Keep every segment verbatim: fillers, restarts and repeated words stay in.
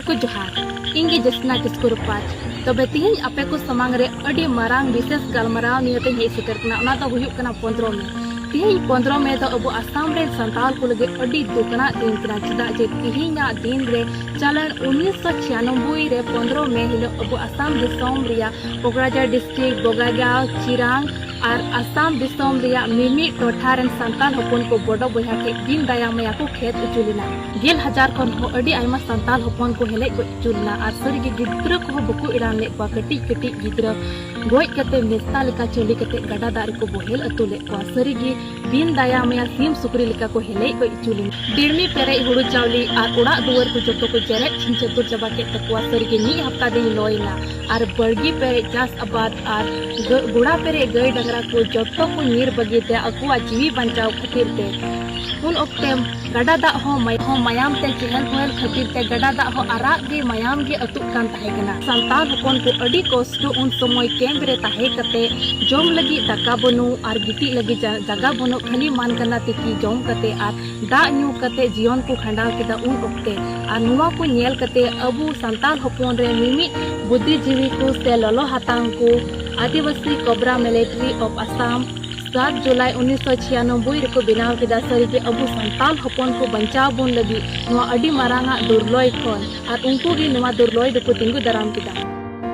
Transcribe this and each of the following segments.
ᱠᱚ ᱡᱚᱦᱟᱨ, ᱤᱧ ᱜᱮ ᱡᱳᱥᱱᱟ ᱠᱤᱥᱠᱩ ᱨᱩᱯᱟᱡᱽ᱾ ᱛᱚᱵᱮ ᱛᱤᱦᱤᱧ ᱟᱯᱮ ᱠᱚ ᱥᱟᱢᱟᱝ ᱨᱮ ᱟᱹᱰᱤ ᱢᱟᱨᱟᱝ ᱵᱤᱥᱮᱥ ᱜᱟᱞᱢᱟᱨᱟᱣ ᱱᱤᱭᱟᱹ ᱛᱮᱧ ᱦᱮᱡ ᱥᱮᱴᱮᱨ ᱠᱟᱱᱟ, ᱚᱱᱟ ᱫᱚ ᱦᱩᱭᱩᱜ ᱠᱟᱱᱟ ᱯᱚᱱᱫᱽᱨᱚ ᱢᱮ᱾ ᱛᱤᱦᱤᱧ ᱯᱚᱱᱫᱽᱨᱚ ᱢᱮ ᱫᱚ ᱟᱵᱚ ᱟᱥᱟᱢ ᱨᱮᱱ ᱥᱟᱱᱛᱟᱲ ᱠᱚ ᱞᱟᱹᱜᱤᱫ ᱟᱹᱰᱤ ᱫᱩᱠᱟᱱᱟᱜ ᱫᱤᱱ ᱠᱟᱱᱟ, ᱪᱮᱫᱟᱜ ᱡᱮ ᱛᱤᱦᱤᱧᱟᱜ ᱫᱤᱱ ᱨᱮ ᱪᱟᱞᱟᱱ ᱩᱱᱤᱥᱥᱚ ᱪᱷᱤᱭᱟᱱᱚᱵᱵᱳᱭ ᱨᱮ ᱯᱚᱱᱫᱽᱨᱚ ᱢᱮ ᱦᱤᱞᱳᱜ ᱟᱵᱚ ᱟᱥᱟᱢ ᱫᱤᱥᱚᱢ ᱨᱮᱭᱟᱜ ᱠᱳᱠᱨᱟᱡᱷᱟᱨ ᱰᱤᱥᱴᱨᱤᱠᱴ, ᱵᱚᱜᱟᱭᱜᱟᱸᱣ, ᱪᱤᱨᱟᱝ ᱟᱨ ᱟᱥᱟᱢ ᱫᱤᱥᱚᱢ ᱨᱮᱭᱟᱜ ᱢᱤᱢᱤᱫ ᱴᱚᱴᱷᱟ ᱨᱮᱱ ᱥᱟᱱᱛᱟᱲ ᱦᱚᱯᱚᱱ ᱠᱚ ᱵᱚᱰᱚ ᱵᱚᱭᱦᱟ ᱴᱷᱮᱱ ᱵᱤᱱ ᱫᱟᱭᱟ ᱢᱟᱭᱟ ᱠᱚ ᱠᱷᱮᱫ ᱦᱚᱪᱚ ᱞᱮᱱᱟ᱾ ᱜᱮᱞ ᱦᱟᱡᱟᱨ ᱠᱷᱚᱱ ᱦᱚᱸ ᱟᱹᱰᱤ ᱟᱭᱢᱟ ᱥᱟᱱᱛᱟᱲ ᱦᱚᱯᱚᱱ ᱠᱚ ᱦᱮᱞᱮᱡ ᱜᱚᱡ ᱦᱚᱪᱚ ᱞᱮᱱᱟ ᱟᱨ ᱥᱟᱹᱨᱤᱜᱮ ᱜᱤᱫᱽᱨᱟᱹ ᱠᱚᱦᱚᱸ ᱵᱟᱠᱚ ᱮᱲᱟᱱ ᱞᱮᱫ ᱠᱚᱣᱟ᱾ ᱠᱟᱹᱴᱤᱡ ᱠᱟᱹᱴᱤᱡ ᱜᱤᱫᱽᱨᱟᱹ ᱜᱚᱡ ᱠᱟᱛᱮ ᱢᱮᱥᱛᱟ ᱞᱮᱠᱟ ᱪᱟᱹᱞᱤ ᱠᱟᱛᱮ ᱜᱟᱰᱟ ᱫᱟᱜ ᱨᱮᱠᱚ ᱵᱚᱦᱮᱞ ᱟᱹᱛᱩ ᱞᱮᱫ ᱠᱚᱣᱟ᱾ ᱥᱟᱹᱨᱤᱜᱮ ᱵᱤᱱ ᱫᱟᱭᱟ ᱢᱟᱭᱟ ᱥᱤᱢ ᱥᱩᱠᱨᱤ ᱞᱮᱠᱟ ᱠᱚ ᱦᱮᱞᱮᱡ ᱜᱚᱡ ᱦᱚᱪᱚ ᱞᱮᱱᱟ᱾ ᱛᱤᱲᱢᱤ ᱯᱮᱨᱮᱡ ᱦᱩᱲᱩ ᱪᱟᱣᱞᱮ ᱟᱨ ᱚᱲᱟᱜ ᱫᱩᱣᱟᱹᱨ ᱠᱚ ᱡᱚᱛᱚ ᱠᱚ ᱡᱮᱨᱮᱫ ᱪᱷᱤᱝᱪᱷᱟᱹᱛᱩᱨ ᱪᱟᱵᱟ ᱠᱮᱫ ᱛᱟᱠᱚᱣᱟ᱾ ᱥᱟᱹᱨᱤᱜᱮ ᱢᱤᱫ ᱦᱟᱯᱛᱟ ᱫᱤᱱ ᱞᱚᱭᱮᱱᱟ ᱟᱨ ᱵᱟᱲᱜᱮ ᱯᱮᱨᱮᱡ ᱪᱟᱥ ᱟᱵᱟᱫ ᱟᱨ ᱜᱟᱹ-, ᱜᱚᱲᱟ ᱯᱮᱨᱮᱡ ᱜᱟᱹᱭ ᱰᱟᱝᱨᱟ ᱠᱚ ᱡᱚᱛᱚ ᱠᱚ ᱧᱤᱨ ᱵᱟᱹᱜᱤ ᱛᱮ ᱟᱠᱚᱣᱟᱜ ᱡᱤᱣᱤ ᱵᱟᱧᱪᱟᱣ ᱠᱷᱟᱹᱛᱤᱨ ᱛᱮ᱾ ᱩᱱ ᱚᱠᱛᱮ ᱜᱟᱰᱟ ᱫᱟᱜ ᱦᱚᱸ ᱢᱟᱭ-, ᱦᱚᱸ ᱢᱟᱭᱟᱢ ᱛᱮ ᱪᱮᱦᱮᱞ ᱵᱚᱦᱮᱞ ᱠᱷᱟᱹᱛᱤᱨ ᱛᱮ ᱜᱟᱰᱟ ᱫᱟᱜ ᱦᱚᱸ ᱟᱨᱟᱜ ᱜᱮ ᱢᱟᱭᱟᱢ ᱜᱮ ᱟᱹᱛᱩᱜ ᱠᱟᱱ ᱛᱟᱦᱮᱸ ᱠᱟᱱᱟ᱾ ᱥᱟᱱᱛᱟᱲ ᱦᱚᱯᱚᱱ ᱠᱚ ᱟᱹᱰᱤ ᱠᱚᱥᱴᱚ ᱩᱱ ᱥᱚᱢᱚᱭ ᱠᱮᱢᱯ ᱨᱮ ᱛᱟᱦᱮᱸ ᱠᱟᱛᱮ ᱡᱚᱢ ᱞᱟᱹᱜᱤᱫ ᱫᱟᱠᱟ ᱵᱟᱹᱱᱩᱜ ᱟᱨ ᱜᱤᱛᱤᱡ ᱞᱟᱹᱜᱤᱫ ᱡᱟ-, ᱡᱟᱭᱜᱟ ᱵᱟᱹᱱᱩᱜ, ᱠᱷᱟᱹᱞᱤ ᱢᱟᱱ ᱠᱟᱱᱟ ᱛᱤᱠᱤ ᱡᱚᱢ ᱠᱟᱛᱮ ᱟᱨ ᱫᱟᱜ ᱧᱩ ᱠᱟᱛᱮ ᱡᱤᱭᱚᱱ ᱠᱚ ᱠᱷᱟᱸᱰᱟᱣ ᱠᱮᱫᱟ ᱩᱱ ᱚᱠᱛᱮ᱾ ᱟᱨ ᱱᱚᱣᱟ ᱠᱚ ᱧᱮᱞ ᱠᱟᱛᱮ ᱟᱵᱚ ᱥᱟᱱᱛᱟᱲ ᱦᱚᱯᱚᱱ ᱨᱮ ᱢᱤᱢᱤᱫ ᱵᱩᱫᱽᱫᱷᱤᱡᱤᱵᱤ ᱠᱚ ᱥᱮ ᱞᱚᱞᱚ ᱦᱟᱛᱟᱝ ᱠᱚ ᱟᱹᱫᱤᱵᱟᱹᱥᱤ ᱠᱚᱵᱽᱨᱟ ᱢᱤᱞᱤᱴᱟᱨᱤ ᱚᱯᱷ ᱟᱥᱟᱢ ᱥᱟᱛ ᱡᱩᱞᱟᱭ ᱩᱱᱤᱥᱥᱚ ᱪᱷᱤᱭᱟᱱᱚᱵᱵᱳᱭ ᱨᱮᱠᱚ ᱵᱮᱱᱟᱣ ᱠᱮᱫᱟ᱾ ᱥᱟᱹᱨᱤᱜᱮ ᱟᱵᱚ ᱥᱟᱱᱛᱟᱲ ᱦᱚᱯᱚᱱ ᱠᱚ ᱵᱟᱧᱪᱟᱣ ᱵᱚᱱ ᱞᱟᱹᱜᱤᱫ ᱱᱚᱣᱟ ᱟᱹᱰᱤ ᱢᱟᱨᱟᱝ ᱟᱜ ᱫᱩᱨᱞᱚᱭ ᱠᱷᱚᱱ ᱟᱨ ᱩᱱᱠᱩ ᱜᱮ ᱱᱚᱣᱟ ᱫᱩᱨᱞᱚᱭ ᱫᱚᱠᱚ ᱛᱤᱸᱜᱩ ᱫᱟᱨᱟᱢ ᱠᱮᱫᱟ᱾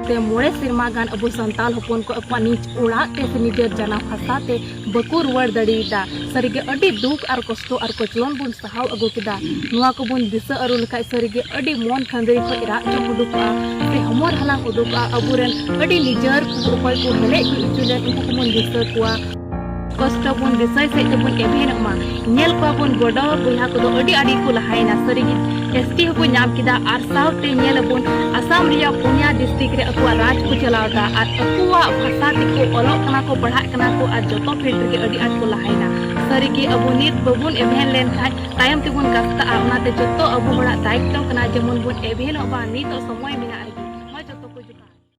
ᱛᱮ ᱢᱚᱬᱮ ᱥᱮᱨᱢᱟ ᱜᱟᱱ ᱟᱵᱚ ᱥᱟᱱᱛᱟᱲ ᱦᱚᱯᱚᱱ ᱠᱚ ᱟᱠᱚᱣᱟᱜ ᱱᱤᱡ ᱚᱲᱟᱜ ᱛᱮ ᱥᱮ ᱱᱤᱡᱮᱨ ᱡᱟᱱᱟᱢ ᱦᱟᱥᱟ ᱛᱮ ᱵᱟᱠᱚ ᱨᱩᱣᱟᱹᱲ ᱫᱟᱲᱮᱭᱟᱫᱟ᱾ ᱥᱟᱹᱨᱤᱜᱮ ᱟᱹᱰᱤ ᱫᱩᱠ ᱟᱨ ᱠᱚᱥᱴᱚ ᱟᱨ ᱠᱚᱪᱞᱚᱱ ᱵᱚᱱ ᱥᱟᱦᱟᱣ ᱟᱹᱜᱩ ᱠᱮᱫᱟ᱾ ᱱᱚᱣᱟ ᱠᱚᱵᱚᱱ ᱫᱤᱥᱟᱹ ᱟᱹᱨᱩ ᱞᱮᱠᱷᱟᱡ ᱥᱟᱹᱨᱤᱜᱮ ᱟᱹᱰᱤ ᱢᱚᱱ ᱠᱷᱟᱹᱱᱫᱟᱹᱨᱤ ᱠᱷᱚᱡ ᱨᱟᱜ ᱪᱚᱝ ᱩᱰᱩᱠᱚᱜᱼᱟ ᱥᱮ ᱦᱚᱢᱚᱨ ᱦᱟᱞᱟᱝ ᱩᱰᱩᱠᱚᱜᱼᱟ᱾ ᱟᱵᱚᱨᱮᱱ ᱟᱹᱰᱤ ᱱᱤᱡᱮᱨ ᱠᱚ ᱚᱠᱚᱭ ᱠᱚ ᱦᱮᱞᱮᱡ ᱜᱚᱡ ᱦᱚᱪᱚ ᱞᱮᱱ ᱩᱱᱠᱩ ᱠᱚᱵᱚᱱ ᱫᱤᱥᱟᱹ ᱠᱚᱣᱟ᱾ ᱠᱚᱥᱴᱚ ᱵᱚᱱ ᱫᱤᱥᱟᱹᱭ ᱥᱮᱫ ᱛᱮᱵᱚᱱ ᱮᱵᱷᱮᱱᱚᱜ ᱢᱟ᱾ ᱧᱮᱞ ᱠᱚᱣᱟ ᱵᱚᱱ ᱵᱚᱰᱚ ᱵᱚᱭᱦᱟ ᱠᱚᱫᱚ ᱟᱹᱰᱤ ᱟᱸᱴ ᱜᱮᱠᱚ ᱞᱟᱦᱟᱭᱮᱱᱟ᱾ ᱥᱟᱹᱨᱤᱜᱮ ᱮᱥ ᱴᱤ ᱦᱚᱸᱠᱚ ᱧᱟᱢ ᱠᱮᱫᱟ ᱟᱨ ᱥᱟᱶᱛᱮ ᱧᱮᱞ ᱟᱵᱚᱱ ᱟᱥᱟᱢ ᱨᱮᱭᱟᱜ ᱯᱩᱱᱭᱟ ᱰᱤᱥᱴᱨᱤᱠᱴ ᱨᱮ ᱟᱠᱚᱣᱟᱜ ᱨᱟᱡᱽ ᱠᱚ ᱪᱟᱞᱟᱣ ᱮᱫᱟ ᱟᱨ ᱟᱠᱚᱣᱟᱜ ᱵᱷᱟᱥᱟ ᱛᱮᱠᱚ ᱚᱞᱚᱜ ᱠᱟᱱᱟ ᱠᱚ, ᱯᱟᱲᱦᱟᱜ ᱠᱟᱱᱟ ᱠᱚ ᱟᱨ ᱡᱚᱛᱚ ᱯᱷᱤᱞᱰ ᱨᱮᱜᱮ ᱟᱹᱰᱤ ᱟᱸᱴ ᱠᱚ ᱞᱟᱦᱟᱭᱮᱱᱟ᱾ ᱥᱟᱹᱨᱤᱜᱮ ᱟᱵᱚ ᱱᱤᱛ ᱵᱟᱵᱚᱱ ᱮᱵᱷᱮᱱ ᱞᱮᱱᱠᱷᱟᱱ ᱛᱟᱭᱚᱢ ᱛᱮᱵᱚᱱ ᱠᱟᱥᱛᱟᱜᱼᱟ᱾ ᱚᱱᱟᱛᱮ ᱡᱚᱛᱚ ᱟᱵᱚ ᱦᱚᱲᱟᱜ ᱫᱟᱭᱤᱛᱛᱚ ᱠᱟᱱᱟ ᱡᱮᱢᱚᱱ ᱵᱚᱱ ᱮᱵᱷᱮᱱᱚᱜ ᱢᱟ ᱱᱤᱛᱚᱜ ᱥᱚᱢᱚᱭ ᱢᱮᱱᱟᱜ ᱨᱮᱜᱮ᱾